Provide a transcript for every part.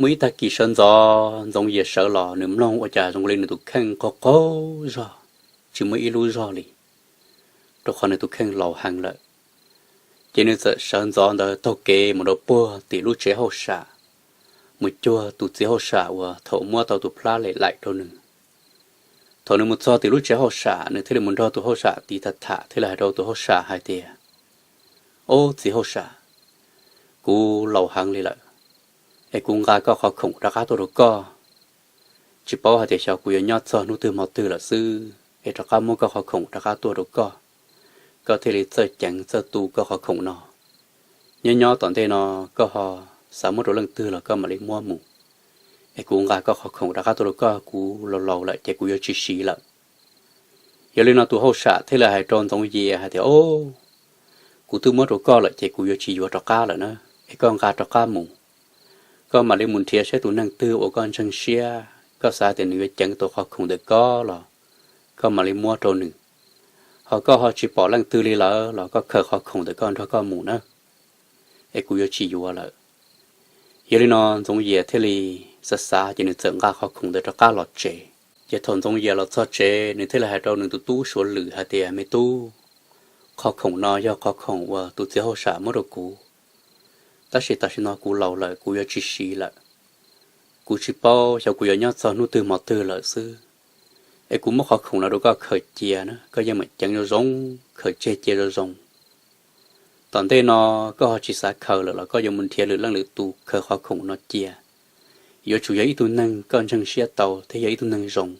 Muaj ib tag kis sawv ntxov Ntxoov Yias sawv los nws mloog ua cas zoo li nws tus kheej qaug qaug zog, tsis muaj ib lub zog li, rau qhov nws tus kheej laus heev lawm. Ces nws txawm sawv ntxov ntawd taug kev mus rau puag tim lub tsev hauj sam, mus cuag tus txiv hauj sam uas thaum muab tau tus plab lem laim rau nws. Thaum nws mus txog tim lub tsev hauj sam, nws thiaj li mus nrog tus hauj sam tiv tham tham thiaj li hais rau tus hauj sam hais tias, Ob, txiv hauj sam, kuv laus heev li lawm, es kuv nqa koj qhov khoom rov qab tuaj rau koj. Tsis paub hais tias xyov kuv yuav nyob txog hnub twg hmo twg lawm xwb es rov qab muab koj qhov khoom rov qab tuaj rau koj, koj thiaj li txawj ceev txawj tu koj qhov khoom no. Nyob nyob tom ntej no koj ho xav muab rau leej twg los koj mam li muab mus, es kuv nqa koj qhov khoom rov qab tuaj rau koj, kuv laus laus lawm ces kuv yuav tsis siv lawm. Yog li no tus hauj sam thiaj li hais rau Ntxoov Yias hais tias, Ob, kuv twb muab rau koj lawm ces kuv yuav tsis yuav rov qab lawm na, es koj nqa rov qab mus. Koj mam li mus nrhiav saib tus neeg twg uas koj ntseeg siab, koj xav tias nws yuav ceev tau qhov khoom ntawm koj los koj mam li muab rau nws. Ho koj ho tsis pom leej twg li lawm los koj khaws qhov khoom ntawm koj nrog koj mus na, es kuv yuav tsis yuav lawm. Yog li no Ntxoov Yias thiaj li xav xav ces nws txawm nqa qhov khoom ntawd rov qab los tsev. Ces thaum Ntxoov Yias los txog tsev nws thiaj li hais rau nws tus tub Suav Lwm hais tias, Me tub, qhov khoom no yog qhov khoom uas tus txiv hauj sam muab rau kuv, tab sis tam sim no kuv laus lawm kuv yuav tsis siv lawm. Kuv tsis paub xyov kuv yuav nyob txog hnub twg hmo twg lawm xwb, es kuv muab qhov khoom no rau koj khaws cia na, koj yeej meem ceev zoo zoo, khaws tseg cia zoo zoo. Tom ntej no koj ho tsis xav khaws lawm los koj yuav mus nrhiav lwm leej lwm tus khaws qhov khoom no cia. Yuav tsum yog ib tug neeg koj ntseeg siab tau thiab yog ib tug neeg zoo,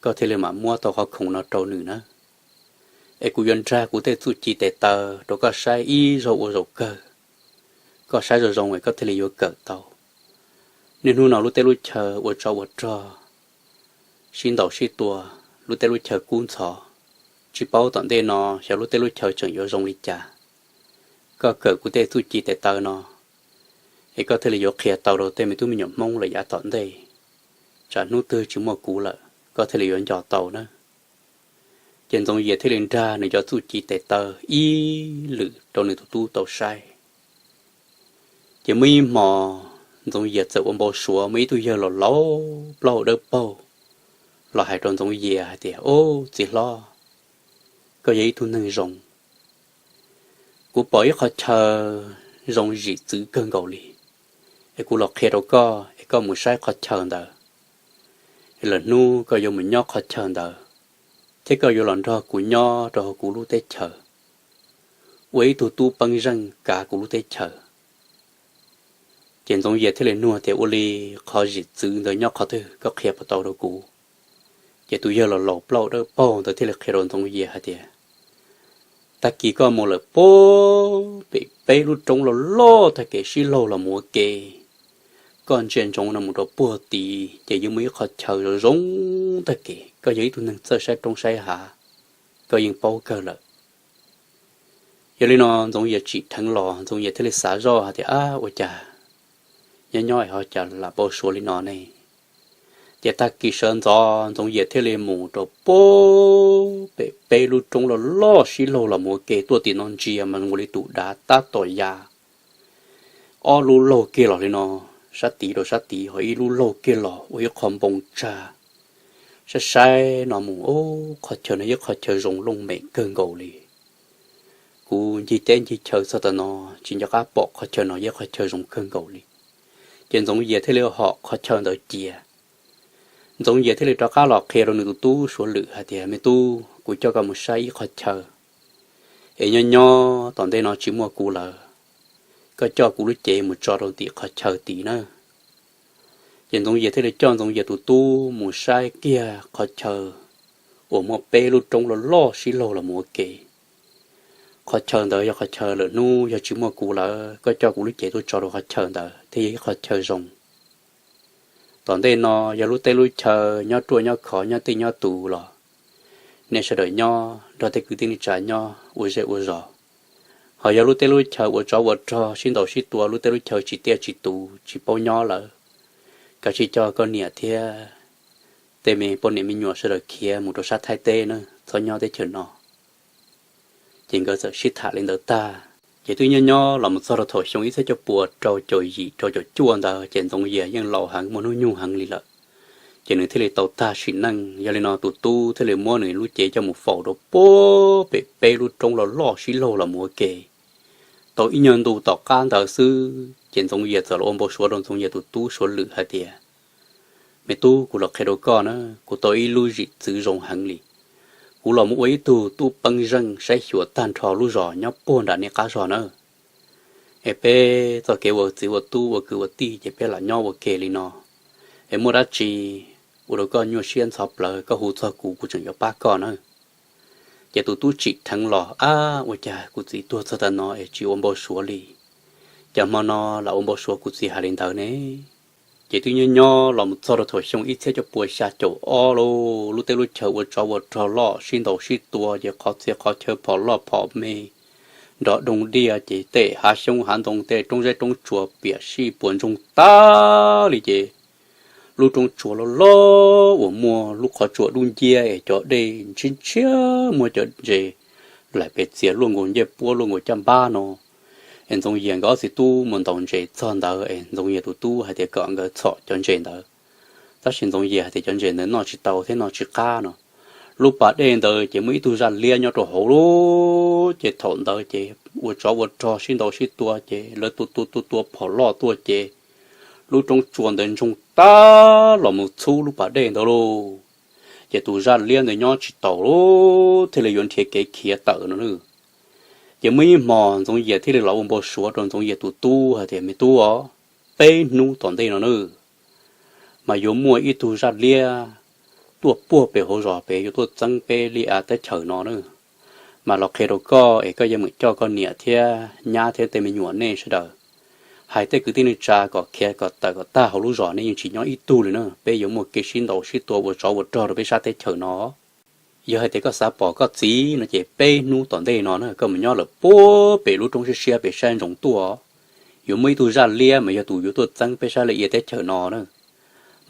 koj thiaj li mam muab tau qhov khoom no rau nws na. Es kuv yuav nrag kuv tej txuj ci tes taw rau koj saib ib zaug ua zaum kawg. Koj saib zoo zoo es koj thiaj li yuav kawm tau. Niaj hnub no lub teb lub chaw ua tsov ua rog, sib ntaus sib tua, lub teb lub chaw kub ntxhov, tsis paub tom ntej no xyov lub teb lub chaw tseem yuav zoo li cas. Koj kawm kuv tej txuj ci tes taw no, es koj thiaj li yuav qhia tau rau tej me tub me nyuam Hmoob lawm yav tom ntej. Tsam hnub twg tsis muaj kuv lawm koj thiaj li yuav nco tau na. Ces Ntxoov Yias thiaj li nrag nws cov txuj ci tes taw ib lwm rau nws tus tub tau saib. Ces muaj ib hmo Ntxoov Yias txawm ua npau suav muaj ib tug yawg laus laus plaub hau dawb paug los hais rau Ntxoov Yias hais tias, Ob, txiv hlob, koj yog ib tug neeg zoo, kuv pom ib qhov chaw zoo zim txwv kawg nkaus li, es kuv los qhia rau koj es koj mus saib qhov chaw ntawd, es lwm hnub koj yuav mus nyob qhov chaw ntawd, thiab koj yuav los nrog kuv nyob rau hauv kuv lub teb chaws, ua ib tug tub peeb zeej kav kuv lub teb chaws. Ces Ntxoov Yias thiaj li nug tias, Ua li qhov zim txwv ntawd nyob qhov twg, koj qhia puas tau rau kuv? Ces tus yawg laus laus plaub hau dawb paug ntawd thiaj li qhia rau Ntxoov Yias hais tias, Tag kis koj mus lawm puag pem peb lub roob loj loj tag kev sib laug los mus ua ke, koj ntsia ntsoov no mus rau puag tid ces yuav muaj ib qhov chaw zoo zoo tag kev. Koj yog ib tug neeg txawj saib roob saib hav, koj yeej paub kawg lawm. Yog li no Ntxoov Yias tsim dheev los Ntxoov Yias thiaj li xav zoj hais tias, Ab, ua cas nyob nyob es ho cas lam npau suav li no ne? Ces tag kis sawv ntxov Ntxoov Yias thiaj li mus rau puag pem peb lub roob loj loj sib laug los mus ua ke. Tuaj tim no ntsia mas zoo li tus dav tab tom ya. Ob lub laug kiag los li no, sab tid rau sab tid, ho ib lub laug kiag los ua ib qho npoo tsag. Saib saib no mus, Ub, qhov chaw no yog qhov chaw zoo looj mem kawg nkaus li. Kuv ncig teb ncig chaw txog tam no tsis nco qab pom qhov chaw no yog qhov chaw zoo kawg nkaus li. Ces Ntxoov Yias thiaj li hom qhov chaw ntawd cia. Ntxoov Yias thiaj li rov qab los qhia rau nws tus tub Suav Lwm hais tias, Me tub, kuv coj koj mus saib ib qhov chaw, es nyob nyob tom ntej no tsis muaj kuv lawm, koj coj kuv lub cev mus tso rau tim qhov chaw tid na. Ces Ntxoov Yias thiaj li coj Ntxoov Yias tus tub mus saib kiag qhov chaw uas muaj peb lub roob loj loj sib laug los mus ua ke. Qhov chaw ntawd yog qhov chaw lwm hnub yog tsis muaj kuv lawm koj coj kuv lub cev tuaj tso rau qhov chaw ntawd thiaj yog ib qhov chaw zoo. Tom ntej no yog lub teb lub chaw nyob ruaj nyob khov nyob tij nyob tus los nej sawv daws nyob nrog tej kwv tij neej tsa nyob ua zej ua zos. Ho yog lub teb lub chaw ua tsov ua rog sib ntaus sib tua, lub teb lub chaw tsis tiaj tsis tus tsis paub nyob lawm, kav tsij coj koj niam thiab tej me poj niam me nyuam sawv daws khiav mus rau sab Thaib teb na, txhob nyob teb chaws no. Ces nkawd txawm sib tham li ntawd tag, Ces twb nyob nyob los mus txog rau thaum xyoo ib txhiab cuaj puas rau caum yim rau caum cuaj ntawd ces Ntxoov Yias yeej laus heev muaj hnub nyoog heev li lawm. Ces nws thiaj li tau tag sim neej. Yog li no tus tub thiaj li muab nws lub cev coj mus faus rau puag pem peb lub roob loj loj sib laug los mus ua ke. Tau ib nyuag ntu tom qab ntawd xwb ces Ntxoov Yias txawm los ua npau suav rau Ntxoov Yias tus tub Suav Lwm hais tias, Me tub, kuv los qhia rau koj na, kuv tau ib lub zim txwv zoo heev li. Kuv los mus ua ib tug tub peeb zeej saib xyuas tag nrho lub zos nyob puag nram nej qab zos na. Es peb txoj kev ua txiv ua tub ua kwv ua tij ces peb lam nyob ua ke li no. Es muaj dab tsi ua rau koj nyuaj siab ntxhov plawv, koj hu txog kuv, kuv tseem yuav pab koj na. Ces tus tub tsim dheev los, Ab, ua cas kuv txiv tuag txog tav no es tsis ua npau suav li? Cas hmo no lam ua npau suav kuv txiv hais li ntawd ne? Ces twb nyob nyob los mus txog rau thaum xyoo ib txhiab cuaj puas xya caum ob lauj, lub teb lub chaw ua tsov ua rog loj sib ntaus sib tua, ces qhov txhia qhov chaw phom loj phom me, nrov doog diaj, ces tej hav xyoob hav ntoo tej roob zeb roob tsuas piam sij puas ntsoog tag li ces lub roob tsuas loj loj uas muaj lub qhov tsua dub nciab es cov dej ntshiab ntshiab muaj cov ntses laim pes txias luaj nkaus ncej puab luaj nkaus caj npab no. Es Ntxoov Yias nkawd ob txiv tub mus ntaus ntses txog ntawd es Ntxoov Yias tus tub hais tias kom nkawd txhom cov ntses ntawd. Tab sis Ntxoov Yias hais tias cov ntses ntawd noj tsis tau thiab noj tsis qab no. Lub pas dej ntawd ces muaj ib tug zaj liab nyob rau hauv lub, ces thaum ntawd ces ua tsov ua rog sib ntaus sib tua ces lawv tua tua tua tua phom loj tuaj ces lub roob tsua ntawd ntsoog tag los mus txhub lub pas dej ntawd lauj. Ces tus zaj liab ntawd nyob tsis taus lub thiaj li yuav nrhiav kev khiav tawm no na. Ces muaj ib hmo Ntxoov Yias thiaj li los ua npau suav rau Ntxoov Yias tus tub hais tias, Me tub os, peb hnub tom ntej no na, mas yuav muaj ib tug zaj liab tuaj puag pem hauv zos pem yuav tuaj txeeb peb li av teb chaws no na. Mas los qhia rau koj es koj yeej meem coj koj niam thiab nyab thiab tej me nyuam nej sawv daws, hais tej kwv tij neej tsa kom khiav kom tawm kom tag hauv lub zos, nej yeej tsis nyob ib tug li na. Peb yuav muaj kev sib ntaus sib tua ua tsov ua rog rau peb sab teb chaws no. Yog hais tias koj xav pom koj txiv no ces peb hnub tom ntej no na koj mus nyob lawm puag pem lub roob siab siab pem saib ntsoov tuaj, yuav muaj ib tug zaj liab mas yog tus yuav tuaj txeeb peb sab li av teb chaws no na.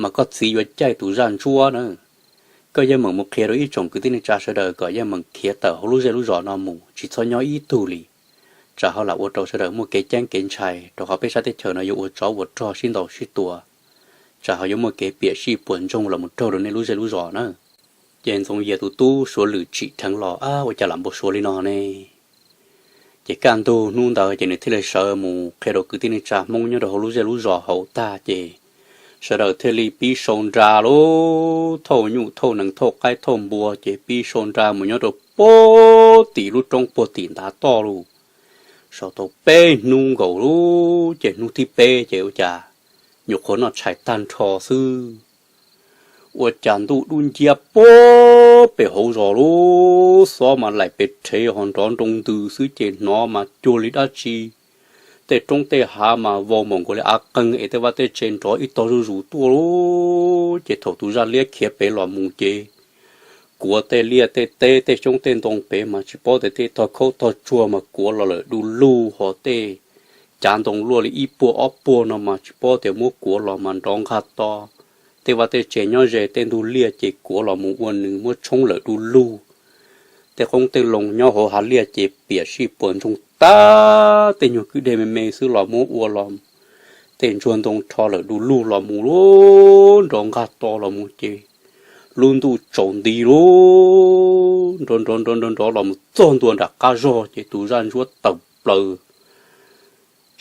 Mas koj txiv yuav caij tus zaj ntsuab na. Koj yeej meem mus qhia rau ib tsoom kwv tij neej tsa sawv daws kom yeej meem khiav tawm hauv lub zej lub zos no mus, tsis txhob nyob ib tug li. Tsam ho lam ua rau sawv daws muaj kev ceeb kev ntshai, rau qhov peb sab teb chaws no yuav ua tsov ua rog sib ntaus sib tua, tsam ho yuav muaj kev piam sij puas ntsoog los mus raug rau nej lub zej lub zos na. Ces Ntxoov Yias tus tub Suav Lwm tsim dheev los, Ab, ua cas lam npau suav li no ne? Ces kaj ntug hnub ntawd ces nws thiaj li sawv mus qhia rau kwv tij neej tsa Hmoob nyob rau hauv lub zej lub zos hauv tag ces sawv daws thiaj li pib sau nra lauj, thauj nyuj thauj nees thauj qaib thauj npua ces pib sau nra mus nyob rau puag tim lub roob puag tim ntav toj lauj. Sau tau peb hnub nkaus lauj, ces hnub thib peb ces ua cas nyuam qhuav noj tshais tag nrho xwb, ua cas ntuj dub nciab puag pem hauv zos lauj, xob mas laim pes rhev ho nrov nroo ntws xwb ces hnov mas cuag li dab tsi. Tej roob tej hav mas vau npaum nkaus li av qeeg es tej vaj tej tse nrov ib tog zuj zus tuaj lauj. Ces thaum tus zaj liab khiav pem los mus ces kuav tej liaj tej teb tej xyoob tej ntoo pem mas tsis paub tias tej tog khaub tog tsuag mas kuav los lawm du lug, ho tej cav ntoo luaj li ib puag ob puag no mas tsis paub tias muab kuav los mas nrov nqag to. Tej vaj tej tse nyob ze tej ntug liaj ces kuav los mus ua nws muab tshoob lawm du lug. Tej qoob tej loo nyob hauv hav liaj ces piam sij puas ntsoog tag, tej nyuag kwj deg me me xwb los muab ua los tej ntsuag ntoo rho lawm du lug los mus lauj, nrov nqag to los mus ces lub ntuj tsaus nti lauj, nrov nrov nrov nrov nrov los mus txog ntua nram qab zog ces tus zaj ntsuab tawm plaws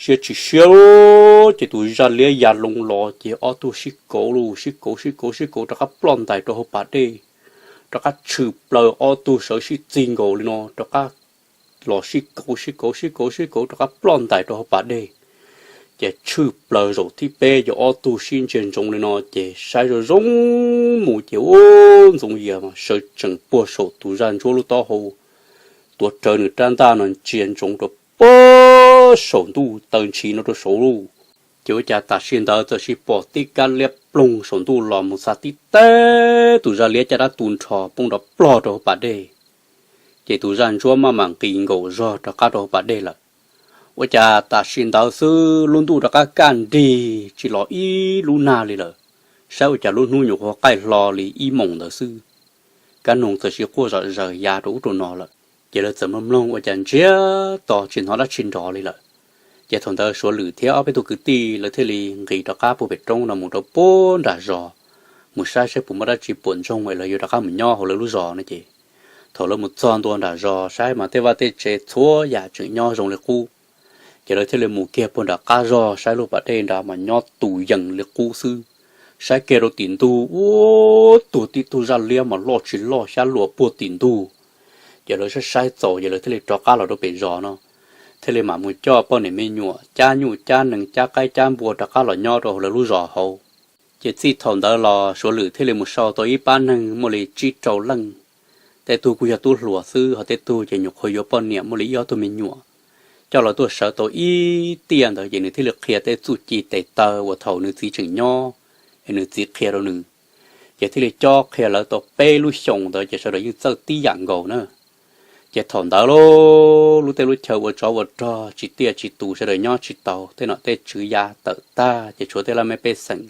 siab tsis siab lauj, ces tus zaj liab ya loo los ces ob tug sib kauv lauj, sib kauv sib kauv sib kauv rov qab ploj ntais rau hauv pas dej, rov qab tshwm plaws ob tug sawv sib txig nkaus li no rov qab los sib kauv sib kauv sib kauv sib kauv rov qab ploj ntais rau hauv pas dej. Ces tshwm plaws zaum thib peb ces ob tug sib ntsia ntsoov li no ces saib zoo zoo mus ces ub, Ntxoov Yias sawv tsees puag saum tus zaj ntsuab lub taub hau, tuav rawv nws rab ntaj no ntsia ntsoov rau puag saum ntuj taw ntshis no rau saud lauj. Ces ua cas tam sim ntawd txawm sis pom tib kab liab ploog saum ntuj los mus xa tib teb tus zaj liab caj dab tu nrho poob nrov plog rau hauv pas dej. Ces tus zaj ntsuab maj mam nqis nkaus zog rov qab rau hauv pas dej lawm. Ua cas tam sim ntawd xwb lub ntuj rov qab kaj nrig tsis los ib lub nag li lawm, saib ua cas lub hnub nyuam qhuav qaij hlo li ib moos ntawd xwb. Kab noog txawm sis quaj zom zaws ya rau ub rau no lawm. Ces lawv txawm mloog mloog ua cas ntsiag to tsis hnov dab tsi nrov li lawm. Ces thaum ntawd Suav Lwm thiab ob peb tug kwv tij lawv thiaj li nqis rov qab puag pem roob no mus rau puag nram zos, mus saib saib puas muaj dab tsi puas ntsoog es lawv yuav rov qab mus nyob hauv lawv lub zos no ces, thaum lawv mus txog ntua nram zos saib mas tej vaj tej tsev txhua yam tseem nyob zoo li qub. Ces lawv thiaj li mus kiag puag nram qab zos saib lub pas dej nrad mas nyob tus yees li qub xwb. Saib kiag rau tim ntug ua, tuag tib tug zaj liab mas loj tsis loj xyab luas puag tim ntug. Ces lawv saib saib txaus ces lawv thiaj li rov qab los rau pem zos no, thiaj li mam mus coj poj niam me nyuam cab nyuj cab nees cab qaib cab npua rov qab los nyob rau hauv lawv lub zos hauv. Ces txij thaum ntawd los Suav Lwm thiaj li mus sau tau ib pab neeg muaj li tsib rau leej. Tej tug kuj yog tub hluas xwb, ho tej tug ces nyuam qhuav yuav poj niam muaj li ib ob tug me nyuam. Coj los tuaj sawv tau ib tiaj ntawd ces nws thiaj li qhia tej txuj ci tes taw uas thaum nws txiv tseem nyob es nws txiv qhia rau nws. Ces thiaj li cob qhia lawv tau peb lub xyoos ntawd ces sawv daws yeej txawj tib yam nkaus na. Ces thaum ntawd lub, lub tej lub chaw ua tsov ua rog tsis tiaj tsis tus sawv daws nyob tsis taus, tej nom tej tswv ya tawm tag ces tshuav tej laj mej pej xeem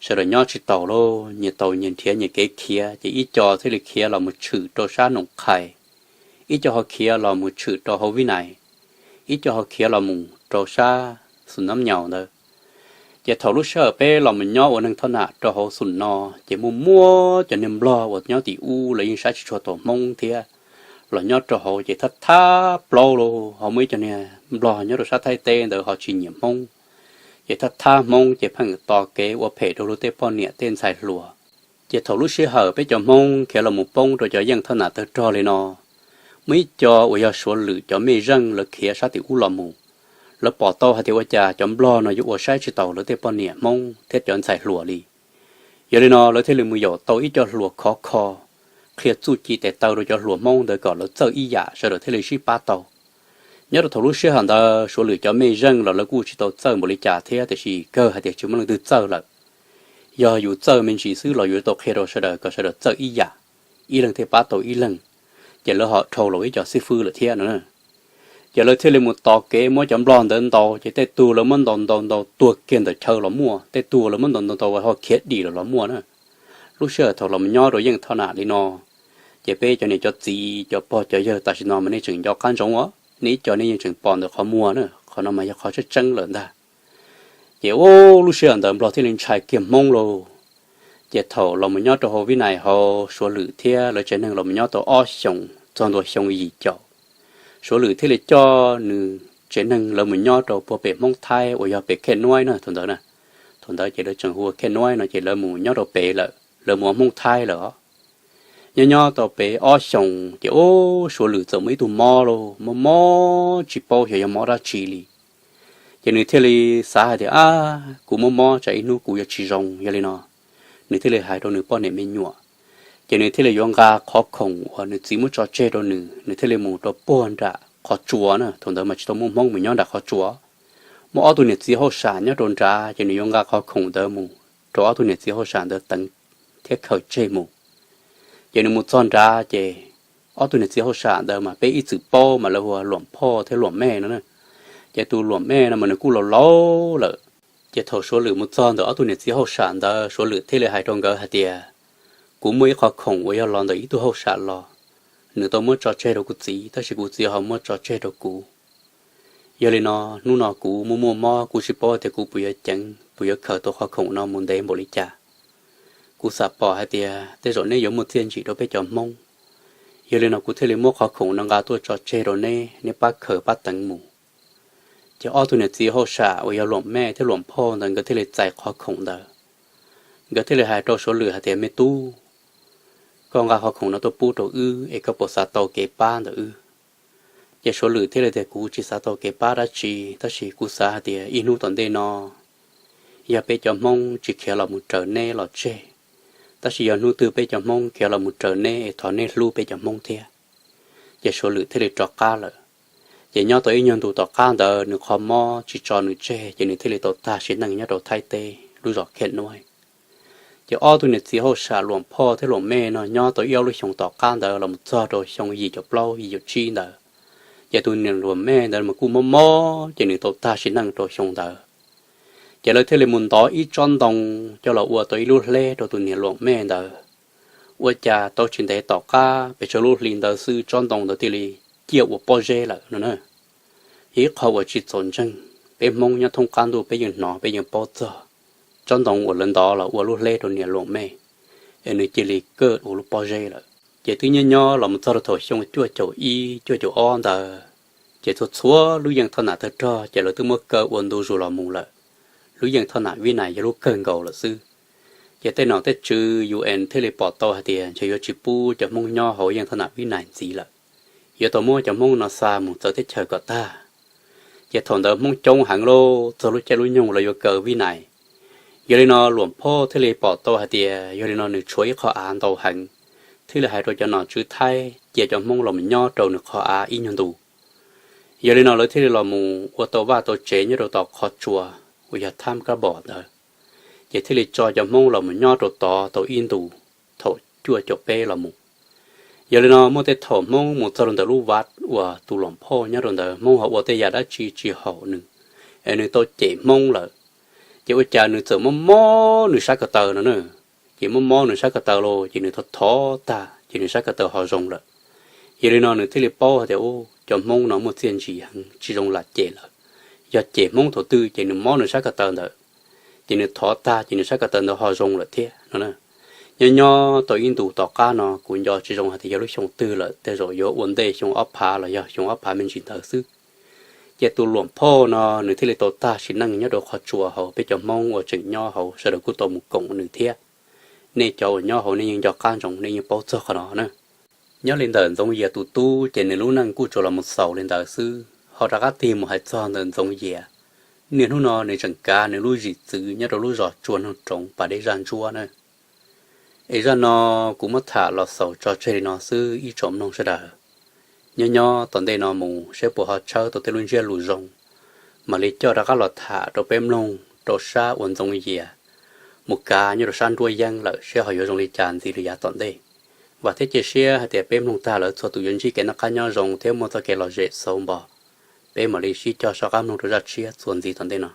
sawv daws nyob tsis taus lawm, nyias tau nyias nrhiav nyias kev khiav ces ib co thiaj li khiav los mus tshwm rau sab Noom Qhais, ib co ho khiav los mus tshwm rau hauv Vib Nais, ib co ho khiav los mus rau sab Xus Nab Nyaus ntawd. Ces thaum lub sij hawm peb los mus nyob ua neeg thoj nam rau hauv Xus no, ces muaj muab cov niag Nplog uas nyob tim ub lawv yeej saib tsis tshua tau Hmoob thiab, los nyob rau hauv ces thab thab plaub los ho muaj ib co niag Nplog nyob rau sab Thaib teb ntawd ho tsis nyiam Hmoob. Ces thab thab Hmoob ces pheej tos kev ua phem rau luag tej poj niam tej ntxhais hluas. Ces thaum lub sij hawm peb cov Hmoob khiav los mus poob rau cov yeej thoj nam tawg rog li no, muaj ib co uas yog Suav Lwm cov mej zeej lawv khiav sab tim ub los mus, lawv pom tau hais tias ua cas cov Nplog no yuav ua saib tsis taus lawv tej poj niam Hmoob thiab cov ntxhais hluas li. Yog li no lawv thiaj li mus yaum tau ib co hluas khov kho, qhia txuj ci tes taw rau cov hluas Hmoob ntawd kom lawv txawj ib yam sawv daws thiaj li sib pab tau. Nyob rau thaum lub sij hawm ntawd Suav Lwm cov mej zeej los lawv kuj tsis tau txawj npaum li cas thiab tiam sis kawg hais tias tsis muaj leej twg txawj lawm. Yog yus txawj me ntsis xwb los yuav tau qhia rau sawv daws kom sawv daws txawj ib yam, ib leeg thiaj pab tau ib leeg, ces lawv ho dhau los ib co xib fwb lawm thiab no. Ces lawv thiaj li mus tos kev muab cov Nplog ntawd ntaus ces tej tug lawv muab ntaus ntaus ntaus tuag kiag ntawm chaw los muaj, tej tug lawv muab ntaus ntaus ntaus ho khiav dim los los muaj na. Lub sij hawm thaum los nyob rau yeej thoj nam li no, ces peb cov niam cov txiv cov pog cov yawg tam sim no mas nej tseem nco qab ntsoov os, nej ib co nej yeej tseem pom ntawm qhov muag na, qhov no mas yog qhov tseeb tseeb lawm ntag. Ces ua lub sij hawm ntawd Nplog thiaj li ntshai kiag Hmoob lauj. Ces thaum los mus nyob rau hauv Vib Nais hauv Suav Lwm thiab lawv tsev neeg los mus nyob tau ob xyoos txog ntua xyoo yim caum, Suav Lwm thiaj li coj nws tsev neeg lawv mus nyob rau puag pem Hmoob Thaib uas yog pem Khej Nuaib na thaum ntawd na. Thaum ntawd ces lawv tseem hu ua Khej Nuaib no ces lawv mus nyob rau pem lawm, lawv mus ua Hmoob Thaib lawm os. Nyob nyob tau pem ob xyoos ces ub Suav Lwm txawm muaj ib tug mob lauj, mob mob tsis paub xyov yog mob dab tsi li. Ces nws thiaj li xav hais tias, ab, kuv mob mob tsam ib hnub kuv yuav tsis zoo, yog li no nws thiaj li hais rau nws poj niam me nyuam. Ces nws thiaj li yuav nqa qhov khoom uas nws txiv muab tso tseg rau nws, nws thiaj li mus rau puag nram qhov tsua na, thaum ntawd mas tsis tau muaj Hmoob mus nyob nram qhov tsua. Muaj ob tug niam txiv hauj sam nyob rau nrad ces nws yuav nqa qhov khoom ntawd mus rau ob tug niam txiv hauj sam ntawd teev thiab khaws tseg mus. Ces nws mus txog nrad ces ob tug niam txiv hauj sam ntawd mas peb ib txwm paub mas lawv hu ua Luam Phoj thiab Luam Mej no na. Ces tus Luam Mej no mas nws kuj laus laus lawm. Ces thaum Suav Lwm mus txog ntawm ob tug niam txiv hauj sam ntawd Suav Lwm thiaj li hais rau nkawd hais tias, kuv muaj ib qhov khoom uas yog los ntawm ib tug hauj sam los, nws tau muab tso tseg rau kuv txiv tab sis kuv txiv ho muab tso tseg rau kuv. Yog li no hnub no kuv muaj muaj mob kuv tsis paub tias kuv puas yuav ceev puas yuav khaws tau qhov khoom no mus ntev npaum li cas. Kuv xam pom hais tias tej zaum neb yuav muaj txiaj ntsim rau peb cov Hmoob. Yog li no kuv thiaj li muab qhov khoom no nqa tuaj tso tseg rau neb, neb pab khaws pab teev mus. Ces ob tug niam txiv hauj sam uas yog Luam Mej thiab Luam Phoj ntawd nkawd thiaj li txais qhov khoom ntawd. Nkawd thiaj li hais rau Suav Lwm hais tias, me tub, koj nqa qhov khoom no tuaj pub rau wb es koj puas xav tau kev pab ntawm wb? Ces Suav Lwm thiaj li tias, kuv tsis xav tau kev pab dab tsi, tab sis kuv xav hais tias ib hnub tom ntej no yog peb cov Hmoob tsis khiav los mus raws neb los tseg, tab sis yog hnub twg peb cov Hmoob khiav los mus raws neb es thov neb hlub peb cov Hmoob thiab. Ces Suav Lwm thiaj li rov qab lawm. Ces nyob tau ib nyuag ntus tom qab ntawd nws qhov mob tsis tso nws tseg ces nws thiaj li tau tag sim neej nyob rau Thaib teb lub zos Khej Nuaib. Ces ob tug niam txiv hauj sam Luam Phoj thiab Luam Mej no nyob tau ib ob lub xyoos tom qab ntawd los mus txog rau xyoo yim caum plaub yim caum tsib ntawd, ces tus niam Luam Mej ntawd mas kuj mob mob ces nws tau tag sim neej rau xyoo ntawd. Ces lawv thiaj li mus ntov ib tsob ntoo coj los ua tau ib lub hleb rau tus niam Luam Mej ntawd. Ua cas tau tsis ntev tom qab pes tsawg lub hli ntawd xwb tsob ntoo ntawd thiaj li ciaj ua pob zeb lawm no na. Yog ib qho uas tsis txaus ntseeg, peb Hmoob nyob thoob qab ntuj peb yeej hnov peb yeej paub txog tsob ntoo uas lawv ntov los ua lub hleb rau niam luam mej, es nws cia li kaj ua lub pob zeb lawm. Ces twb nyob nyob los mus txog rau thaum xyoo cuaj caum ib cuaj caum ob ntawd, ces txhua txhua lub yeej thoj nam tawg rog ces lawv twb muab kaw ua ntu zus los mus lawm. Lub yeej thoj nam Vib Nais yog lub kawg nkaus lawm xwb. Ces tej nom tej tswv U N thiaj li pom tau hais tias ntshe yuav tsis pub cov Hmoob nyob hauv yeej thoj nam Vib Nais ntxiv lawm, yuav tau muab cov Hmoob no xa mus txawv teb chaws kom tag. Ces thaum ntawd Hmoob coob heev lauj, txog lub caij lub nyoog los yuav kaw Vib Nais. Yog li no Luam Phauj thiaj li pom tau hais tias yog li no nws tshuav ib qho av ntau heev, thiaj li hais rau cov nom tswv Thaib cia cov Hmoob los mus nyob rau nws qhov av ib nyuag ntu. Yog li no lawv thiaj li los mus ua tau vaj tau tsev nyob rau tom qhov tsua uas yog Tham Kab Npom ntawd, ces thiaj li tso cov Hmoob los mus nyob rau tod tau ib ntus, thaum cuaj caum peb los mus. Yog li no muaj tej thaum Hmoob mus txog rau ntawm lub vaj uas tus Luam Phauj nyob rau ntawd Hmoob ho ua tej yam dab tsi tsis haum nws, es nws tau cem Hmoob lawm, ces ua cas nws txawm mob mob nws sab ko taw no na. Ces mob mob nws sab ko taw los ces nws thov thov tag ces nws sab ko taw ho zoo lawm. Yog li no nws thiaj li paub hais tias, u, cov Hmoob no muaj txiaj ntsig heev tsis zoo lam cem lawm. Yog cem Hmoob thaum twg ces nws mob nws sab ko taw ntawd, ces nws thov tag ces nws sab ko taw ntawd ho zoo lawm thiab no. Nyob nyob tau ib ntus tom qab no kuv nco tsis zoo hais tias yog lub xyoo twg lawm, tej zaum yuav ua ntej xyoo ob phav los yog xyoo ob phav me ntsis ntawd xwb. Ces tus Luam Phauj no nws thiaj li tau tag sim neej nyob rau qhov tsua hauv, peb cov Hmoob uas tseem nyob hauv sawv daws kuj tau mus koom nws thiab. Nej cov uas nyob hauv nej yeej nco qab ntsoov, nej yeej paub txog qhov no na. Nyob li ntawm Ntxoov Yias tus tub ces nws lub neej kuj tsuas los mus xaus li ntawd xwb, ho rov qab tig mus hais txog ntawm Ntxoov Yias. Niaj hnub no nws tseem kav nws lub zim txwv nyob rau lub zos Tsua Noog Roov pas deb zaj ntsuab na. Es zaj no kuv muab tham los xaus tso tseg li no xwb ib tsoom mloog sawv daws. Nyob nyob tom ntej no mus seb puas ho tshawb tau tej lub ntsiab lus zoo, mam li coj rov qab los tham rau peb mloog rau sab uas Ntxoov Yias mus kav nyob rau sab nruab yeeb lawm seb ho yuav zoo li cas ntxiv rau yav tom ntej. Vam thiab cia siab hais tias peb mloog tag lawm txhua tus yuav ntsib kev noj qab nyob zoo thiab muaj txoj kev lom zem xauv npo. Peb mam li sib cog soj qab mloog rau zaj tshiab txuas ntxiv tom ntej no.